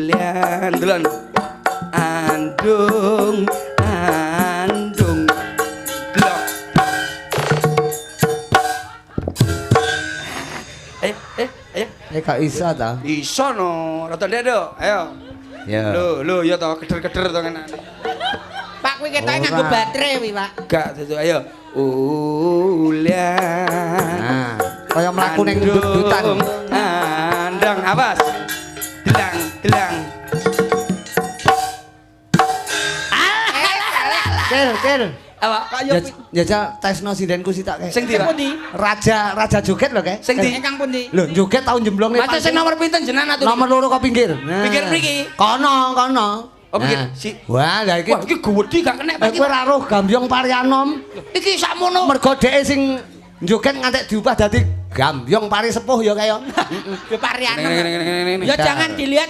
Ulian delon. Andung andung. Delok. Ayo, eh, ayo. Eh gak iso ta. Iso no, rada ndek, Nduk. Ayo. Ya. Lho, lho ya to keder-keder to ngenane. Pak kuwi ketoke nganggo Ora. baterai kuwi, Pak. Gak tuh, ayo. Ulian. Nah, kaya mlaku ning dutan. Andang, awas. Delang, delang. Cil, Cil. Apa? Kaya Jajal tesno sindenku sitok kae. Sing ndi, Pak? pundi? Raja raja joget lho kae. Sing ndi? Ingkang pundi? Lho, joget tau njemblong ning Mas sing nomor pinten jenengan atuh? Nomor loro kok pinggir. Nah. Pinggir mriki? Kono, kono. Oh, pinggir. Nah. Si- Wah, lah iki Wah, iki gedhi gak kena Pak. kowe ora roh Gambyong Parianom. Iki sakmono. Mergo dheke sing joget ngantek diubah dadi Gambyong Pari Sepuh ya kaya. Ya Pak Riano. Ngene, ngene, ngene, ngene. Ya jangan dilihat.